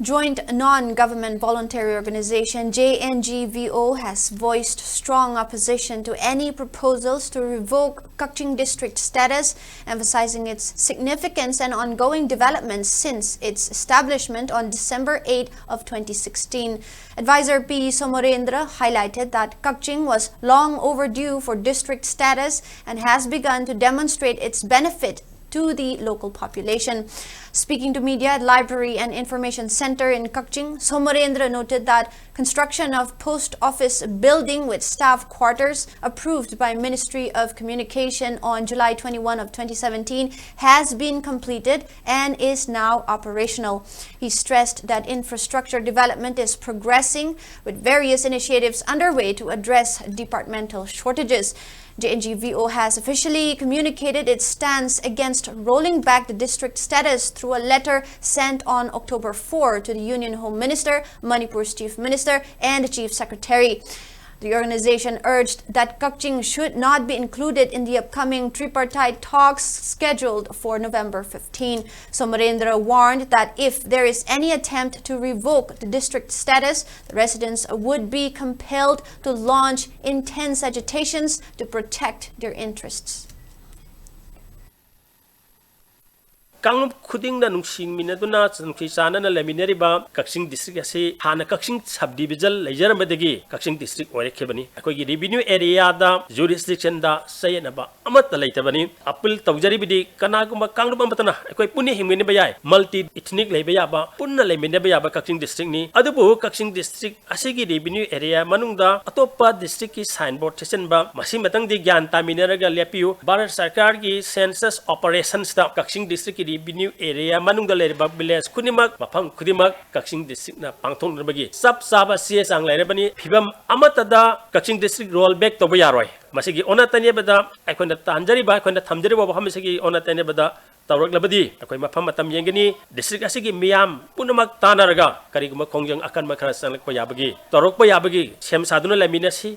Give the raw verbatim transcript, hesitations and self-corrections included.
Joint non-government voluntary organization J N G V O has voiced strong opposition to any proposals to revoke Kakching district status, emphasizing its significance and ongoing developments since its establishment on December eighth of twenty sixteen. Advisor P Somorendra highlighted that Kakching was long overdue for district status and has begun to demonstrate its benefit to the local population. Speaking to media at Library and Information Center in Kakching, Somorendra noted that construction of post office building with staff quarters approved by Ministry of Communication on July twenty-one of twenty seventeen has been completed and is now operational. He stressed that infrastructure development is progressing, with various initiatives underway to address departmental shortages. J N G V O has officially communicated its stance against rolling back the district status through a letter sent on October fourth to the Union Home Minister, Manipur's Chief Minister, and the Chief Secretary. The organization urged that Kakching should not be included in the upcoming tripartite talks scheduled for November fifteen. Somorendra warned that if there is any attempt to revoke the district status, the residents would be compelled to launch intense agitations to protect their interests. ꯀꯥꯡꯂꯨꯞ ꯈꯨꯗꯤꯡꯅ ꯅꯨꯡꯁꯤꯃꯤꯟꯅꯗꯨꯅ ꯅꯨꯡꯁꯤ ꯆꯥꯟꯅꯅ ꯂꯩꯃꯤꯟꯅꯔꯤꯕ ꯀꯛꯆꯤꯡ district ꯑꯁꯤ ꯍꯥꯟꯅ ꯀꯛꯆꯤꯡ sub division ꯂꯩꯖꯔꯝꯕꯗꯒꯤ ꯀꯛꯆꯤꯡ district ꯑꯣꯏꯔꯛꯈꯤꯕꯅꯤ꯫ ꯑꯩꯈꯣꯏꯒꯤ revenue areaꯗ jurisdictionꯗ ꯆꯌꯦꯠꯅꯕ ꯑꯃꯠꯇ ꯂꯩꯇꯕꯅꯤ꯫ Appeal ꯇꯧꯖꯔꯤꯕꯗꯤ ꯀꯅꯥꯒꯨꯝꯕ ꯀꯥꯡꯂꯨꯞ ꯑꯃꯠꯇꯅ ꯑꯩꯈꯣꯏ ꯄꯨꯟꯅ ꯍꯤꯡꯃꯤꯟꯅꯕ ꯌꯥꯏ, multi ethnic ꯂꯩꯕ ꯌꯥꯕ, ꯄꯨꯟꯅ ꯂꯩꯃꯤꯟꯅꯕ ꯌꯥꯕ ꯀꯛꯆꯤꯡ districtꯅꯤ꯫ ꯑꯗꯨꯕꯨ ꯀꯛꯆꯤꯡ district ꯑꯁꯤꯒꯤ revenue area ꯃꯅꯨꯡꯗ ꯑꯇꯣꯞꯄ districtꯀꯤ signboard ꯊꯦꯠꯆꯟꯕ, ꯃꯁꯤꯃꯇꯪꯗꯤ ꯒ꯭ꯌꯥꯟ ꯇꯥꯃꯤꯟꯅꯔꯒ ꯂꯦꯞꯄꯤꯌꯨ꯫ ꯚꯥꯔꯠ ꯁꯔꯀꯥꯔꯒꯤ census operationsꯇ ꯀꯛꯆꯤꯡ districtꯀꯤ revenue area ꯃꯅꯨꯡꯗ ꯂꯩꯔꯤꯕ village ꯈꯨꯗꯤꯡꯃꯛ, ꯃꯐꯝ ꯈꯨꯗꯤꯡꯃꯛ ꯀꯛꯆꯤꯡ districtꯅ ꯄꯥꯡꯊꯣꯛꯅꯕꯒꯤ ꯆꯞ ꯆꯥꯕ ꯆꯦ ꯆꯥꯡ ꯂꯩꯔꯕꯅꯤ꯫ ꯐꯤꯕꯝ ꯑꯃꯠꯇꯗ ꯀꯛꯆꯤꯡ district roll back ꯇꯧꯕ ꯌꯥꯔꯣꯏ꯫ ꯃꯁꯤꯒꯤ ꯑꯣꯟꯅ ꯇꯩꯅꯕꯗ ꯑꯩꯈꯣꯏꯅ ꯇꯥꯟꯖꯔꯤꯕ, ꯑꯩꯈꯣꯏꯅ ꯊꯝꯖꯔꯤꯕ ꯋꯥꯐꯝ ꯑꯁꯤꯒꯤ ꯑꯣꯟꯅ ꯇꯩꯅꯕꯗ ꯇꯧꯔꯛꯂꯕꯗꯤ ꯑꯩꯈꯣꯏ ꯃꯐꯝ ꯃꯇꯝ ꯌꯦꯡꯒꯅꯤ꯫ District ꯑꯁꯤꯒꯤ ꯃꯤꯌꯥꯝ ꯄꯨꯝꯅꯃꯛ ꯇꯥꯟꯅꯔꯒ ꯀꯔꯤꯒꯨꯝꯕ ꯈꯣꯡꯖꯪ ꯑꯀꯟꯕ ꯈꯔ ꯆꯪꯂꯛꯄ ꯌꯥꯕꯒꯤ, ꯇꯧꯔꯛꯄ ꯌꯥꯕꯒꯤ ꯁꯦꯝ ꯁꯥꯗꯨꯅ ꯂꯩꯃꯤꯟꯅꯁꯤ꯫